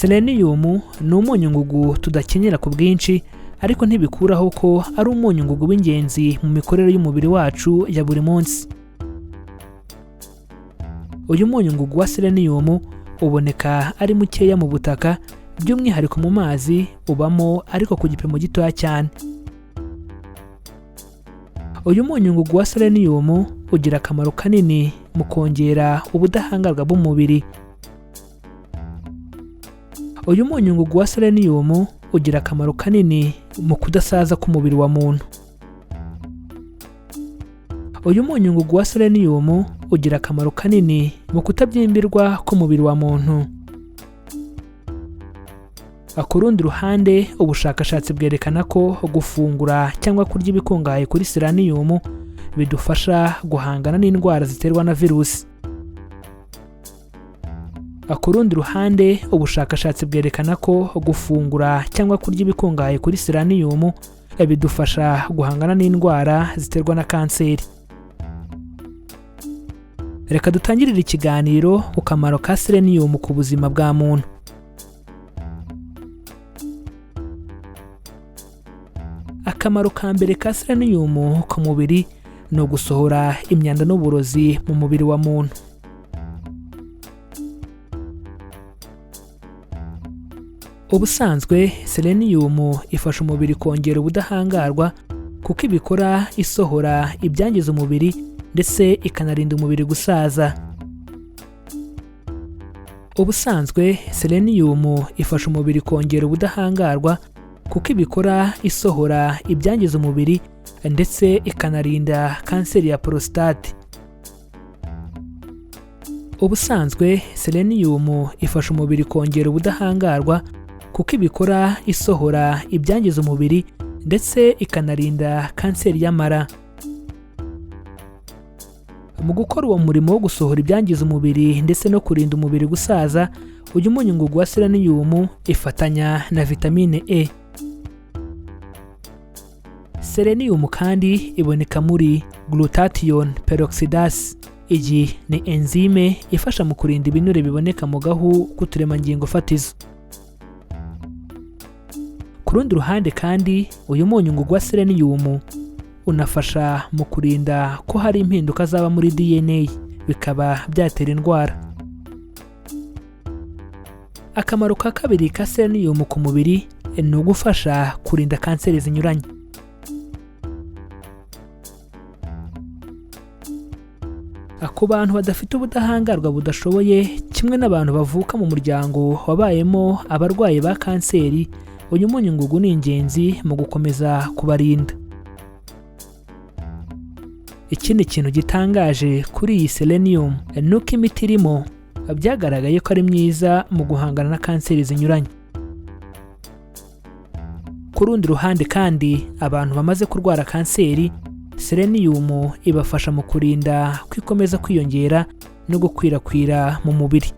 Selenium ni umunyungugu tudakenera ku bwinshi, ariko ntibikuraho ko ari umunyungugu w'ingenzi mu mikorere y'umubiri wacu ya buri munsi. Uyu munyungugu wa selenium uboneka ari mukeya mu butaka, by'umwihariko mu mazi ubamo ariko ku gipimo gitoya cyane. Uyu munyungugu wa selenium ugira akamaro kanini mu kongera ubudahangarwa bw'umubiri. Uyu munyungugu wa selenium ugira akamaro kanini mu kudasaza k'umubiri wa muntu. Uyu munyungugu wa selenium ugira akamaro kanini mu kutabyimbirwa k'umubiri wa muntu. Ku rundi ruhande, ubushakashatsi bwerekana ko gufungura cyangwa kurya ibikungahaye kuri selenium bidufasha guhangana n'indwara ziterwa na virusi. Ku rundi ruhande, ubushakashatsi bwerekana ko gufungura cyangwa kurya ibikungahaye kuri selenium bidufasha guhangana n'indwara ziterwa na kanseri. Reka dutangirire ikiganiro ku kamaro ka selenium ku buzima bwa muntu. Akamaro ka mbere ka selenium ku mubiri ni ugusohora imyanda n'uburozi mu mubiri wa muntu. Ubusanzwe selenium ifasha umubiri kongera ubudahangarwa kuko ibikora isohora ibyangiza umubiri ndetse ikanarinda umubiri gusaza. Ubusanzwe selenium ifasha umubiri kongera ubudahangarwa kuko ibikora isohora ibyangiza umubiri ndetse ikanarinda kanseri ya porositate. Ubusanzwe selenium ifasha umubiri kongera ubudahangarwa kuko ibikora isohora ibyangiza umubiri ndetse ikanarinda kanseri y'amara. Mu gukora uwo murimo wo gusohora ibyangiza umubiri ndetse no kurinda umubiri gusaza, uyu munyungugu wa selenium ifatanya na vitamine E. Selenium kandi iboneka muri glutathione peroxidase. Iyi ni enzyme ifasha mu kurinda ibinure biboneka mu gahu k'uturemangingo fatizo. Ku rundi ruhande kandi, uyu munyungugu wa selenium unafasha mu kurinda ko hari impinduka zaba muri DNA bikaba byatera indwara. Akamaro ka kabiri ka selenium ku mubiri ni ugufasha kurinda kanseri zinyuranye. Ku bantu badafite ubudahangarwa budashoboye kimwe n'abantu bavuka mu muryango wabayemo abarwayi ba kanseri, uyu munyungugu ni ingenzi mu gukomeza kubarinda. Ikindi kintu gitangaje kuri iyi selenium ni uko imiti irimo byagaragaye ko ari myiza mu guhangana na kanseri zinyuranye. Ku rundi ruhande kandi, abantu bamaze kurwara kanseri, selenium ibafasha mu kurinda ko ikomeza kwiyongera no gukwirakwira mu mubiri.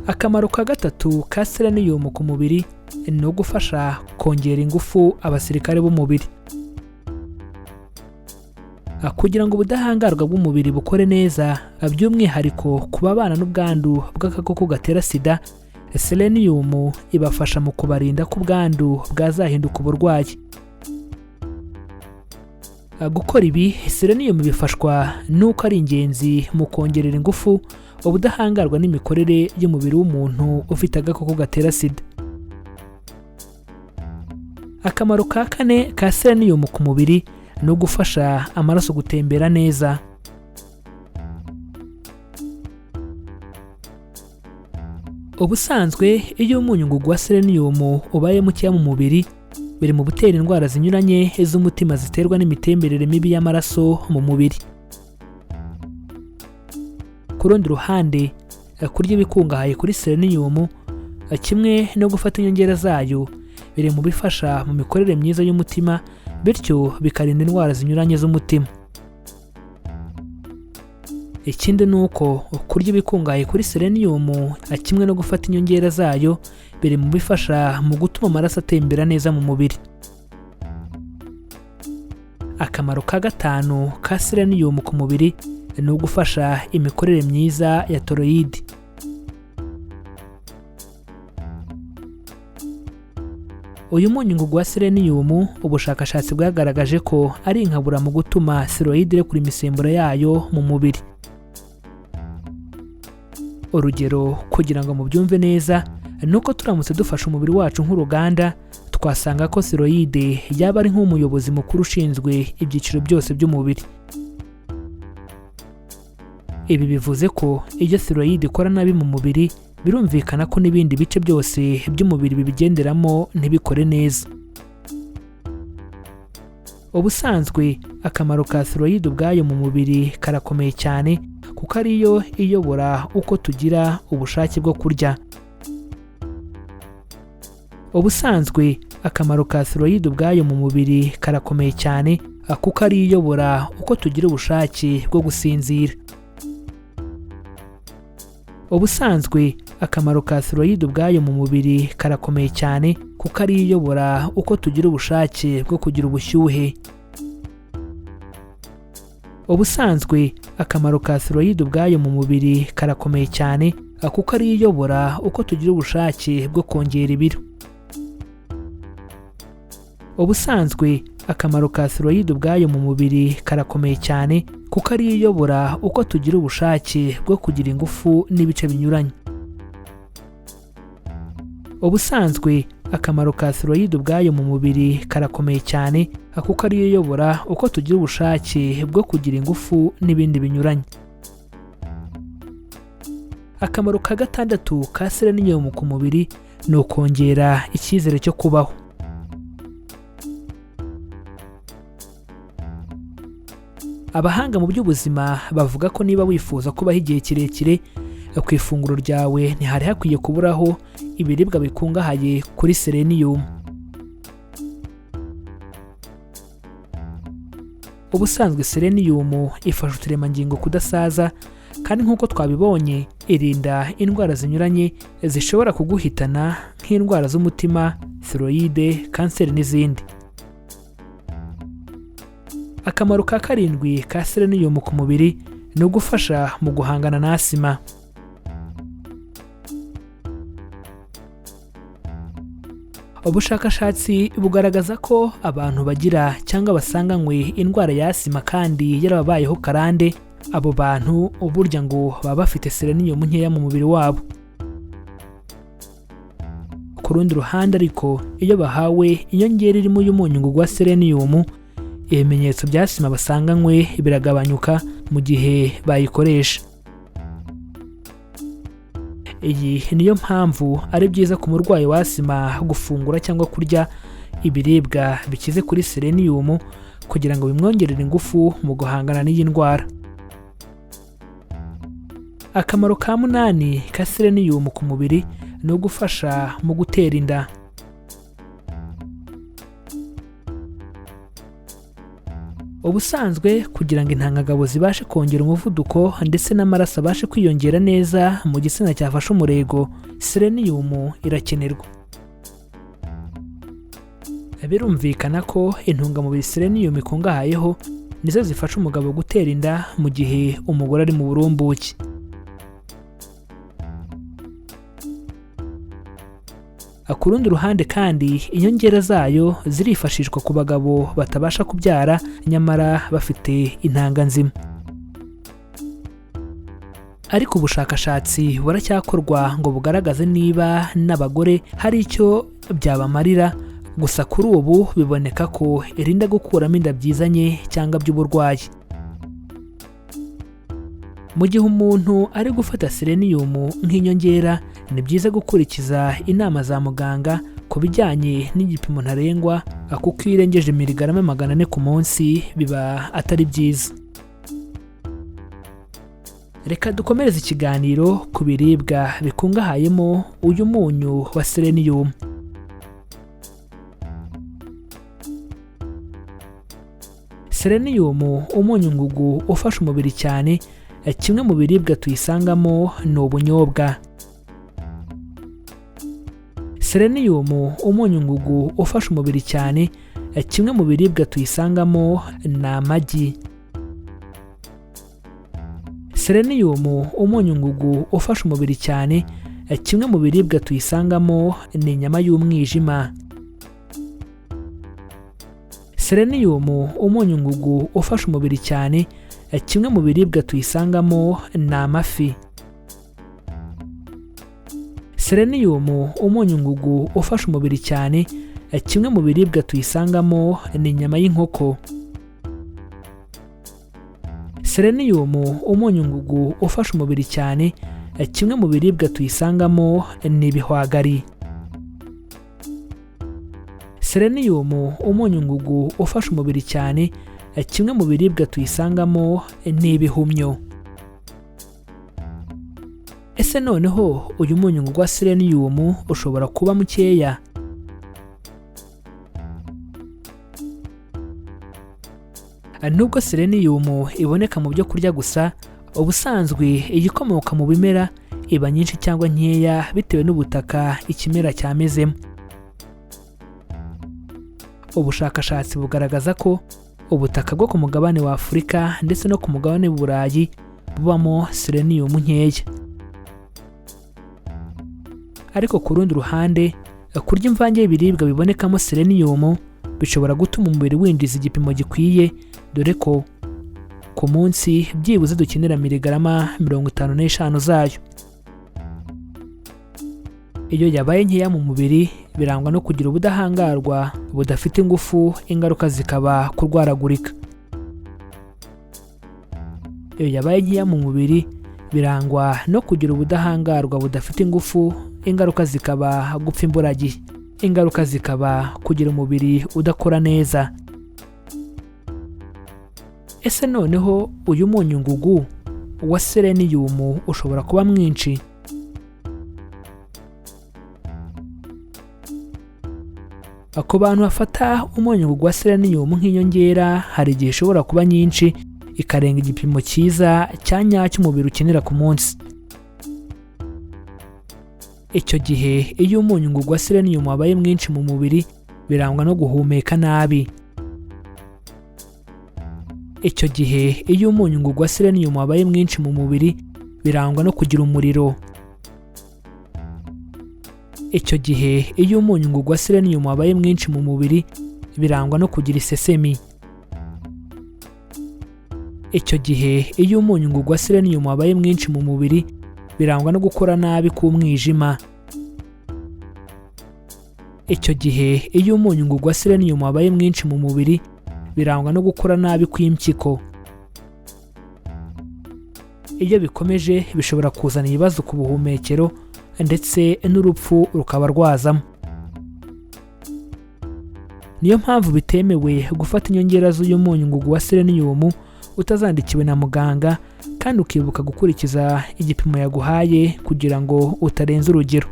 Akamaro ka gatatu ka selenium ku mubiri ni ugufasha kongera ingufu abasirikare b'umubiri. Kugira ngo ubudahangarwa bw'umubiri bukore neza, by'umwihariko ku babana n'ubwandu bw'agakoko gatera sida, selenium ibafasha mu kubarinda ko ubwandu bwazahinduka uburwayi. Gukora ibi, selenium bifashwa n'uko ari ingenzi mu kongerera ingufu ubudahangarwa n'imikorere y'umubiri w'umuntu ufite agakoko gatera sida. Akamaro ka kane ka selenium ku mubiri ni ugufasha amaraso gutembera neza. Ubusanzwe iyo umunyungugu wa selenium ubaye mukeya mu mubiri, biri mu gutera indwara zinyuranye z'umutima ziterwa n'imitemberere mibi y'amaraso mu mubiri. Ku rundi ruhande, kurya ibikungahaye kuri selenium kimwe no gufata inyongera zayo biri mu bifasha mu mikorere myiza y'umutima, bityo bikarinda indwara zinyuranye z'umutima. Ikindi ni uko kurya ibikungahaye kuri selenium kimwe no gufata inyongera zayo biri mu bifasha mu gutuma amaraso atembera neza mu mubiri. Akamaro ka gatanu ka selenium ku mubiri ni ugufasha imikorere myiza ya toroyidi. Uyu munyungugu wa selenium ubushakashatsi bwagaragaje ko ari inkabura mu gutuma thyroid irekura imisemburo yayo mu mubiri. Urugero kugira ngo mubyumve neza, ni uko turamutse dufashe umubiri wacu nk'uruganda, twasanga ko thyroid yaba ari nk'umuyobozi mukuru ushinzwe ibyiciro byose by'umubiri. Ibi bivuze ko iyo thyroid ikora nabi mu mubiri, birumvikana ko n'ibindi bice byose by'umubiri bibigenderamo ntibikore neza. Ubusanzwe akamaro ka thyroid ubwayo mu mubiri karakomeye cyane, kuko ariyo iyobora uko tugira ubushake bwo kurya. Ubusanzwe akamaro ka thyroid ubwayo mu mubiri karakomeye cyane, kuko ariyo iyobora uko tugira ubushake bwo gusinzira. Ubusanzwe akamaro ka thyroid ubwayo mu mubiri karakomeye cyane, kuko ariyo iyobora uko tugira ubushake bwo kugira ubushyuhe. Ubusanzwe akamaro ka thyroid ubwayo mu mubiri karakomeye cyane, kuko ariyo iyobora uko tugira ubushake bwo kongera ibiro. Ubusanzwe akamaro ka thyroid ubwayo mu mubiri karakomeye cyane, kuko ariyo iyobora uko tugira ubushake bwo kugira ingufu n'ibice binyuranye. Ubusanzwe akamaro ka thyroid ubwayo mu mubiri karakomeye cyane, kuko ariyo iyobora uko tugira ubushake bwo kugira ingufu n'ibindi binyuranye. Akamaro ka gatandatu ka selenium ku mubiri ni ukongera icyizere cyo kubaho. Abahanga mu by'ubuzima bavuga ko niba wifuza kubaho igihe kirekire, ku ifunguro ryawe ntihari hakwiye kuburaho ibiribwa bikungahaye kuri selenium. Ubusanzwe selenium ifasha uturemangingo kudasaza, kandi nk'uko twabibonye irinda indwara zinyuranye zishobora kuguhitana nk'indwara z'umutima, thyroid, kanseri n'izindi. Akamaro ka karindwi ka selenium ku mubiri ni ugufasha mu guhangana na asima. Ubushakashatsi bugaragaza ko abantu bagira cyangwa basanganywe indwara ya asima kandi yarababayeho karande, abo bantu burya ngo baba bafite selenium nkeya mu mubiri wabo. Ku rundi ruhande ariko, iyo bahawe inyongera irimo y'umunyu wa selenium, ibimenyetso bya asima basanganywe biragabanyuka mu gihe bayikoresha. Iyi niyo mpamvu ari byiza ku murwayi wa asima gufungura cyangwa kurya ibiribwa bikize kuri selenium kugira ngo bimwongerere ingufu mu guhangana n'iyi ndwara. Akamaro ka munani ka selenium ku mubiri ni ugufasha mu gutera inda. Ubusanzwe kugira ngo intangangabo zibashe kongera umuvuduko ndetse n'amaraso abashe kwiyongera neza mu gitsina cyafashe umurego, selenium irakenerwa. Birumvikana ko intungamubiri selenium ikungahayeho nizo zifasha umugabo gutera inda mu gihe umugore ari mu burumbuke. Ku rundi ruhande kandi, inyongera zayo zirifashishwa ku bagabo batabasha kubyara nyamara bafite intanga nzima. Ariko ubushakashatsi buracyakorwa ngo bugaragaze niba n'abagore hari icyo byabamarira, gusa kuri ubu biboneka ko irinda gukuramo inda byizanye cyangwa by'uburwayi. Mu gihe umuntu ari gufata selenium nk'inyongera, ni byiza gukurikiza inama za muganga ku bijyanye n'igipimo ntarengwa, kuko iyo urengeje miligarama 400 ku munsi biba atari byiza. Reka dukomereze ikiganiro ku biribwa bikungahayemo uyu munyu wa selenium. Selenium, umunyu ngugu ufasha umubiri cyane, kimwe mu biribwa tuyisangamo ni ubunyobwa. Selenium, umunyu ngugu ufasha umubiri cyane, kimwe mu biribwa tuyisangamo ni amagi. Selenium, umunyu ngugu ufasha umubiri cyane, kimwe mu biribwa tuyisangamo ni inyama y'umwijima. Selenium, umunyungugu ufasha umubiri cyane, kimwe mu biribwa tuyisangamo ni amafi. Selenium, umunyungugu ufasha umubiri cyane, kimwe mu biribwa tuyisangamo ni inyama y'inkoko. Selenium, umunyungugu ufasha umubiri cyane, kimwe mu biribwa tuyisangamo ni ibihwagari. Selenium, umunyungugu ufasha umubiri cyane, kimwe mu biribwa tuyisangamo ni ibihumyo. Ese noneho uyu munyungugu wa selenium ushobora kuba mukeya? Nubwo selenium iboneka mu byo kurya gusa, ubusanzwe iyikomoka mu bimera iba nyinshi cyangwa nkeya bitewe n'ubutaka ikimera cyamezemo. Ubushakashatsi bugaragaza ko ubutaka bwo ku mugabane wa Afurika ndetse no ku mugabane w'Uburayi bubamo selenium nkeya. Ariko ku rundi ruhande, kurya imvange y'ibiribwa bibonekamo selenium bishobora gutuma umubiri winjiza igipimo gikwiye, dore ko ku munsi byibuze dukenera miligarama 55 zayo. Iyo yabaye nkeya mu mubiri birangwa no kugira ubudahangarwa budafite ingufu, ingaruka zikaba kurwaragurika. Iyo yabaye nkeya mu mubiri birangwa no kugira ubudahangarwa budafite ingufu, ingaruka zikaba gupfa imburagihe, ingaruka zikaba kugira umubiri udakora neza. Ese noneho uyu munyungugu wa selenium ushobora kuba mwinshi? Ku bantu bafata umunyungugu wa selenium nk'inyongera, hari igihe ishobora kuba nyinshi ikarenga igipimo cyiza cya nyacyo umubiri ukenera ku munsi. Icyo gihe iyo umunyungugu wa selenium wabaye mwinshi mu mubiri birangwa no guhumeka nabi. Icyo gihe iyo umunyungugu wa selenium wabaye mwinshi mu mubiri birangwa no kugira umuriro. Icyo gihe iyo umunyungugu wa selenium wabaye mwinshi mu mubiri birangwa no kugira isesemi. Icyo gihe iyo umunyungugu wa selenium wabaye mwinshi mu mubiri birangwa no gukora nabi k'umwijima. Icyo gihe iyo umunyungugu wa selenium wabaye mwinshi mu mubiri birangwa no gukora nabi kw'impyiko. Iyo bikomeje bishobora kuzana ibibazo ku buhumekero ndetse n'urupfu rukaba rwazamo. Niyo mpamvu bitemewe gufata inyongera z'uyu munyungugu wa selenium utazandikiwe na muganga, kandi ukibuka gukurikiza igipimo yaguhaye kugira ngo utarenza urugero.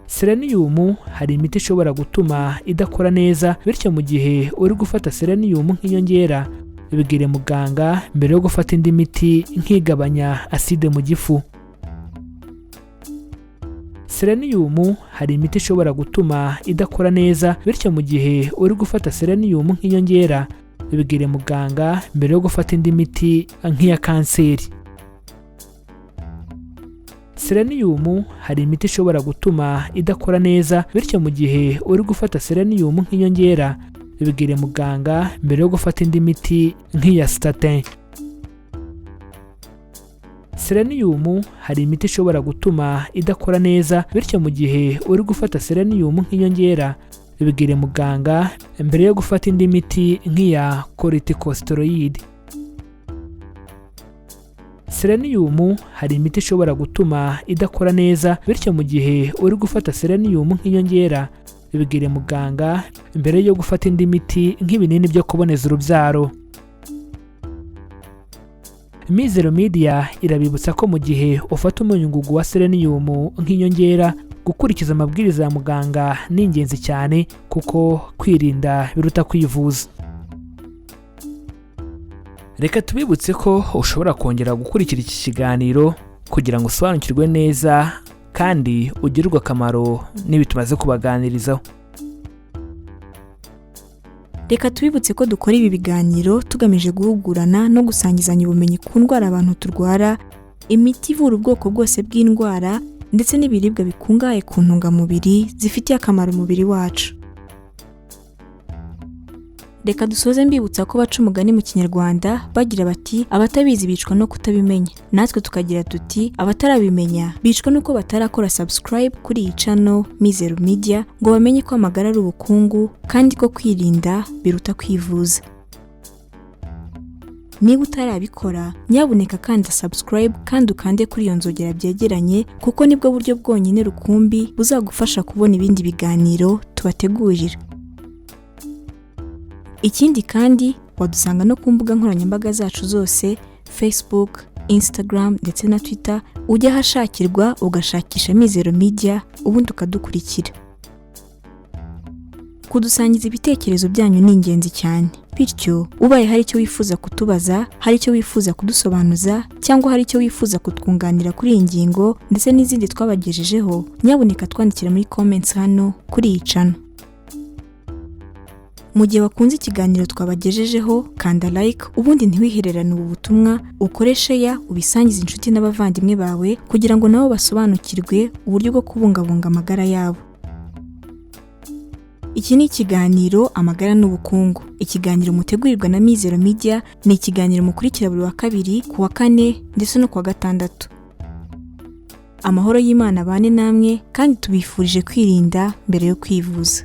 Selenium hari imiti ishobora gutuma idakora neza, bityo mu gihe uri gufata selenium nk'inyongera bibwire muganga mbere yo gufata indi miti nk'igabanya aside mu gifu. Selenium hari imiti ishobora gutuma idakora neza, bityo mu gihe uri gufata selenium nk'inyongera bibwire muganga mbere yo gufata indi miti nk'iya kanseri. Selenium hari imiti ishobora gutuma idakora neza, bityo mu gihe uri gufata selenium nk'inyongera bibwire muganga mbere yo gufata indi miti nk'iya statin. Selenium hari imiti ishobora gutuma idakora neza, bityo mu gihe uri gufata selenium nk'inyongera bibwire muganga mbere yo gufata indi miti nk'iya corticosteroid. Selenium hari imiti ishobora gutuma idakora neza, bityo mu gihe uri gufata selenium nk'inyongera bibwire muganga mbere yo gufata indi miti nk'ibinini byo kuboneza urubyaro. Mizero Media irabibutsa ko mu gihe ufata umunyungugu wa selenium nk'inyongera, gukurikiza amabwiriza ya muganga ni ingenzi cyane, kuko kwirinda biruta kwivuza. Reka tubibutse ko ushobora kongera gukurikira iki kiganiro kugira ngo usobanukirwe neza kandi ugirirwe akamaro n'ibi tumaze kubaganirizaho. Reka tubibutse ko dukora ibi biganiro tugamije guhugurana no gusangizanya ubumenyi ku ndwara abantu turwara, imiti ivura ubwoko bwose bw'indwara ndetse n'ibiribwa bikungahaye ku ntungamubiri zifitiye akamaro umubiri wacu. Reka dusoze mbibutsa ko baca umugani mu Kinyarwanda bagira bati: "Abatabizi bicwa no kutabimenya." Natwe tukagira tuti: "Abatarabimenya bicwa nuko batarakora subscribe kuri iyi channel Mizero Media, ngo bamenye ko amagara ari ubukungu kandi ko kwirinda biruta kwivuza." Niba utarabikora, nyabuneka kanda subscribe kandi ukande kuri iyo nzogera byegeranye, kuko nibwo buryo bwonyine rukumbi buzagufasha kubona ibindi biganiro tubategurira. Ikindi kandi, wadusanga no ku mbuga nkoranyambaga zacu zose: Facebook, Instagram ndetse na Twitter. Ujya ahashakirwa ugashakisha Mizero Media, ubundi ukadukurikira. Kudusangiza ibitekerezo byanyu ni ingenzi cyane. Bityo ubaye hari icyo wifuza kutubaza, hari icyo wifuza kudusobanuza, cyangwa hari icyo wifuza kutwunganira kuri iyi ngingo ndetse n'izindi twabagejejeho, nyabuneka twandikira muri comments hano kuri iyi channel. Mu gihe wakunze ikiganiro twabagejejeho, kanda like, ubundi ntiwihererane ubu butumwa, ukore share, ubisangize inshuti n'abavandimwe bawe kugira ngo nabo basobanukirwe uburyo bwo kubungabunga amagara yabo. Iki ni ikiganiro Amagara n'Ubukungu, ikiganiro mutegurirwa na Mizero Media. Ni ikiganiro mukurikira buri wa kabiri, ku wa kane ndetse no ku wa gatandatu. Amahoro y'Imana abane namwe, kandi tubifurije kwirinda mbere yo kwivuza.